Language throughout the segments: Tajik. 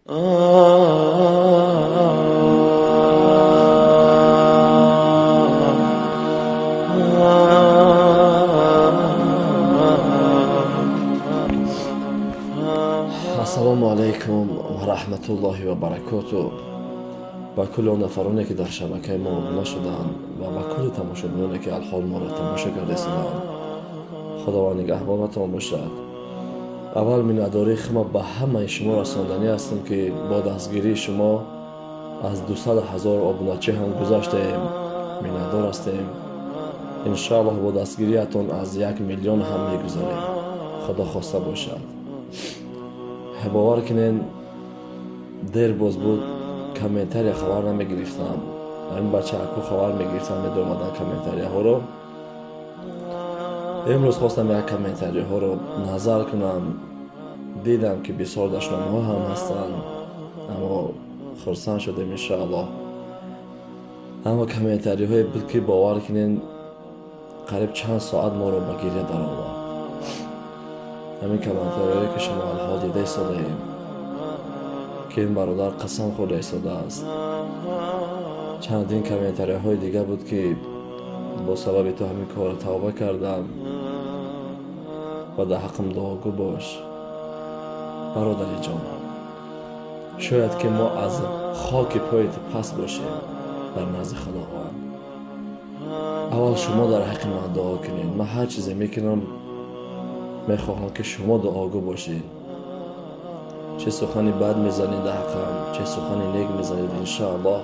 Ассалому алайкум ва раҳматуллоҳи ва баракоту. Ба кулли он нафароне, ки дар шабакаи мо обуна шуданд, ва ба кулли тамошобиноне, ки алҳол моро тамошо карда истодаанд, Худованд нигаҳбонатон бошад. Аввал миннатдории худро ба ҳамаи шумо расонданӣ ҳастам, ки бо дастгирии шумо аз 200 000 обуначӣ ҳам гузаштаем. Миннатдор ҳастем. Иншоаллоҳ, бо дастгириятон аз 1 миллион ҳам мегузарем, Худо хоста бошад. Бовар кунен, дер боз буд, комментария хабар намегирифтам. Ҳамин бачааку хабар мегирифтам, медомадан комментарияҳоро. Имрӯз хостам як комментарияҳоро назар кунам, дидам, ки бисёр дашномҳо ҳам ҳастанд, аммо хурсанд шудем, иншоаллоҳ. Аммо комментариҳое буд, ки, бовар кунен, қариб чанд соат моро ба гиря даровард. Ҳамин комментариҳое, ки шумо алҳол дида истодаем, ки ин бародар қасам хӯрда истодааст. Чандин комментариҳои дига буд, ки бо сабаби ту ҳамин корро тавба кардам ва дар ҳаққам дуогӯ бош. Бародари ҷон, шояд ки мо аз хоки пои ту паст бошем дар назди Худованд. Аввал шумо дар ҳаққи ман дуо кунед. Ман ҳар чизе мекунам, мехоҳам, ки шумо дуогӯ бошед. Чӣ сухани бад мезанед дар ҳаққам, чӣ сухани нек мезанед, иншоаллоҳ,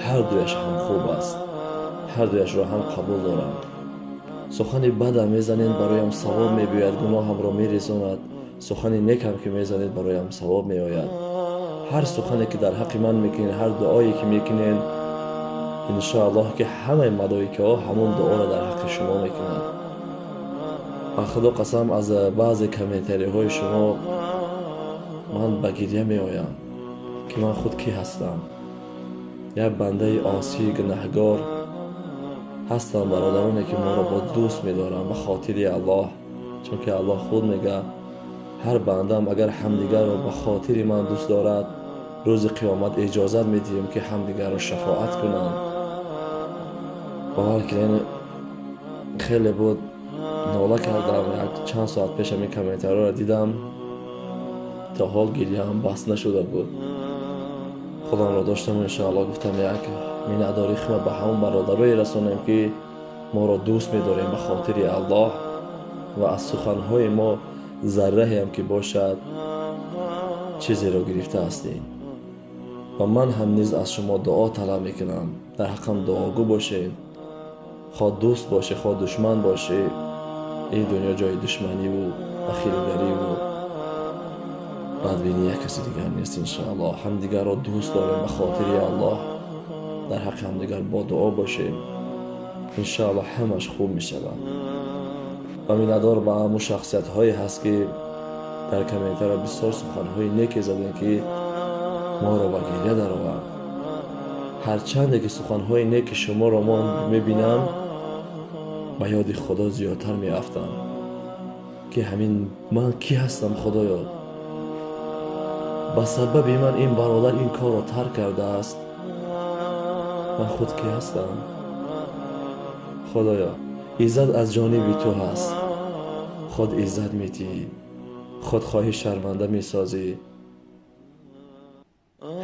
ҳар дуяш ҳам хуб аст, ҳар дуяшро ҳам қабул дорам. Сухани бадам мезанед, бароям савоб мебиёяд, гуноҳамро мерезонад. Сухани некам ки мезанед, бароям савоб меояд. Ҳар сухане ки дар ҳаққи ман мекунед, ҳар дуое ки мекунед, иншоаллоҳ, ки ҳамаи малоикаҳо ҳамон дуоро дар ҳаққи шумо мекунанд. Ба Худо қасам, аз баъзе комментариҳои шумо ман ба гиря меоям, ки ман худ кӣ ҳастам? Як бандаи осии гунаҳгор ҳастам. Бародароне, ки моро бо дӯст медоранд ба хотири Аллоҳ, чунки Аллоҳ худ мегӯяд: «Ҳар бандаам агар ҳамдигарро ба хотири ман дӯст дорад, рӯзи қиёмат иҷозат медиҳем, ки ҳамдигарро шафоат кунанд». Бовар кунед, хеле буд, нола кардам. Як чанд соат пеш ҳамин комментариҳоро дидам, то ҳол гиряам бас нашуда буд. Худамро доштам. Иншоаллоҳ, гуфтам, як миннатдории худро ба ҳамон бародарое расонем, ки моро дӯст медорем ба хотири Аллоҳ ва аз суханҳои мо зарраҳеам ки бошад, чизеро гирифта ҳастем. Ва ман ҳам низ аз шумо дуо талаб мекунам: дар ҳаққам дуогӯ бошед. Хоҳ дӯст бошӣ, хоҳ душман бошӣ, ин дунё ҷои душманиву бахилгариву бадбинӣ як каси дигар нест. Иншоаллоҳ, ҳамдигарро дӯст дорем ба хотири Аллоҳ, дар ҳаққи ҳамдигар бо дуо бошем, иншоаллоҳ, ҳамаш хуб мешавад. Ва миннатдор ба ҳамун шахсиятҳое ҳаст, ки дар комментария бисёр суханҳои неке задем, ки моро ба гиря даровард. Ҳарчанде ки суханҳои неки шуморо мо мебинам, ба ёди Худо зиёдтар меафтам, ки ҳамин ман кӣ ҳастам, Худоё? Ба сабаби ман ин бародар ин корро тарк кардааст. Ман худ кӣ ҳастам, Худоё? Иззат аз ҷониби ту ҳаст. Худ иззат медиҳӣ, худ хоҳӣ шарманда месозӣ.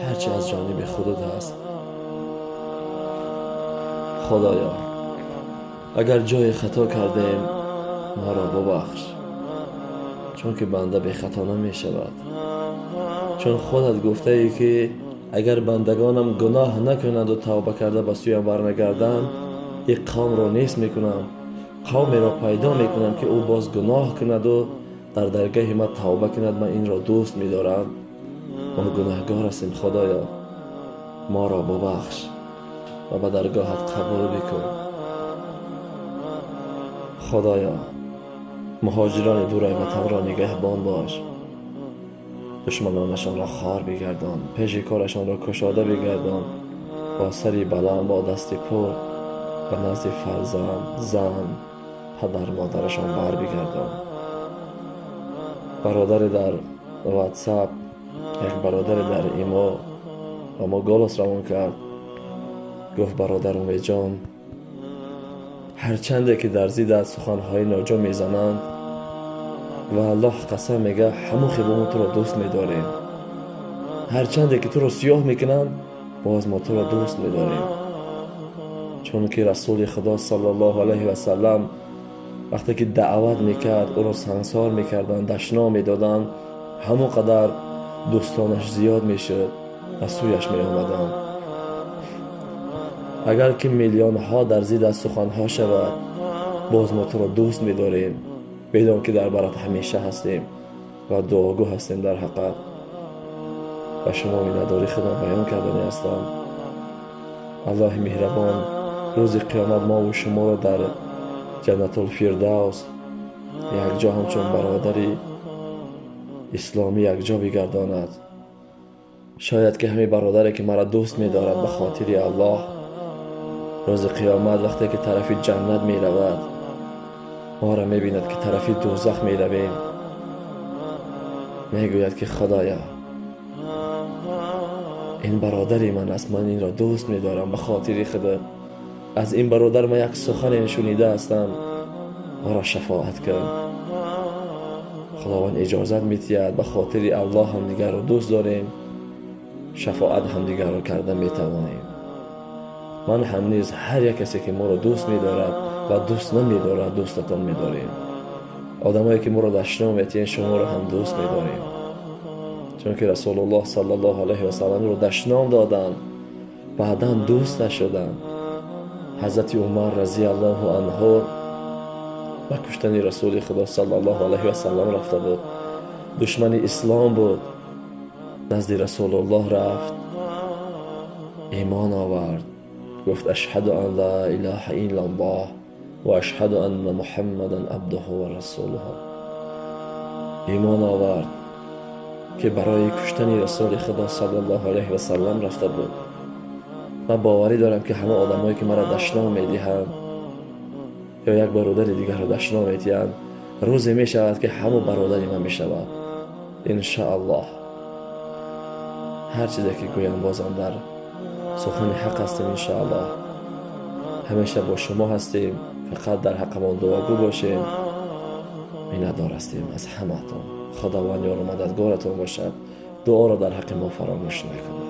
Ҳарчи аз ҷониби худат ҳаст. Худоё, агар ҷое хато кардем, моро бубахш, чунки банда бехато намешавад. Чун худат гуфтаӣ, ки агар бандагонам гуноҳ накунанду тавба карда ба сӯям барнагарданд, ин қавмро нест мекунам, қавмеро пайдо мекунам, ки ӯ боз гуноҳ кунаду дар даргоҳи ман тавба кунад, ман инро дӯст медорам. Мо гунаҳгор ҳастем, Худоё, моро бубахш ва ба даргоҳат қабул бикун. Худоё, муҳоҷирони дураи ватанро нигаҳбон бош, душманонашонро хор бигардон, пеши корашонро кушода бигардон, бо сари баланд, бо дасти пур ба назди фарзанд, зан, падар, модарашон барбигардон. Бародаре дар Ватсап Як бародаре дар имо ба мо голос равон кард, гуфт: бародар Умедҷон, ҳарчанде ки дар зиддат суханҳои ноҷо мезананд, ва Аллоҳ қасам мега, ҳамон хел мо туро дӯст медорем. Ҳарчанде ки туро сиёҳ мекунанд, боз мо туро дӯст медорем. Чунки Расули Худо саллаллоҳу алайҳи васаллам вақте ки даъват мекард, ӯро сангсор мекарданд, дашном медоданд, ҳамон қадар дӯстонаш зиёд мешуд ва сӯяш меомаданд. Агар ки миллионҳо дар зиддат суханҳо шавад, боз мо туро дӯст медорем. Бидон ки дар барат ҳамеша ҳастем ва дуогӯ ҳастем дар ҳаққат. Ба шумо миннатдорӣ худам баён кардани ҳастам. Аллоҳи меҳрабон рӯзи қиёмат мову шуморо дар Ҷаннатулфирдавс якҷо ҳамчун бародари исломӣ якҷо бигардонад. Шояд ки ҳамин бародаре ки маро дӯст медорад ба хотири Аллоҳ, рӯзи қиёмат вақте ки тарафи ҷаннат меравад, моро мебинад ки тарафи дӯзах меравем, мегӯяд ки Худоё, ин бародари ман аст, ман инро дӯст медорам ба хотири худат. Аз ин бародар ман як сухане шунида ҳастам, маро шафоат кун. Худованд иҷозат медиҳад, ба хотири Аллоҳ ҳамдигарро дӯст дорем, шафоат ҳамдигарро карда метавонем. Ман ҳам низ ҳар як касе ки моро дӯст медорад ва дӯст намедорад, дӯстатон медорем. Одамое ки моро дашном метиҳанд, шуморо ҳам дӯст медорем. Чунки Расулуллоҳ саллаллоҳу алайҳи васалламро дашном доданд, баъдан дӯст нашуданд. Ҳазрати Умар разияллоҳу анҳу ба куштани Расули Худо саллаллоҳу алайҳи васаллам рафта буд, душмани ислом буд. Назди Расулуллоҳ рафт, имон овард, гуфт: ашҳаду ан ла илаҳа иллаллоҳ ва ашҳаду анна муҳаммадан абдуҳу ва расулуҳу. Имон овард ки барои куштани Расули Худо саллаллоҳу алайҳи васаллам рафта буд. Ман боварӣ дорам ки ҳама одамое ки маро дашном медиҳанд ё як бародари дигарро дашном медиҳанд, рӯзе мешавад ки ҳамон бародари ман мешавад, иншааллоҳ. Ҳар чизе ки гӯям, бозам дар сухани ҳақ ҳастем, иншааллоҳ. Ҳамеша бо шумо ҳастем, фақат дар ҳаққамон дуогӯ бошем. Миннатдор ҳастем аз ҳамаатон. Худованд ёру мададгоратон бошад. Дуоро дар ҳаққи мо фаромӯш накунед.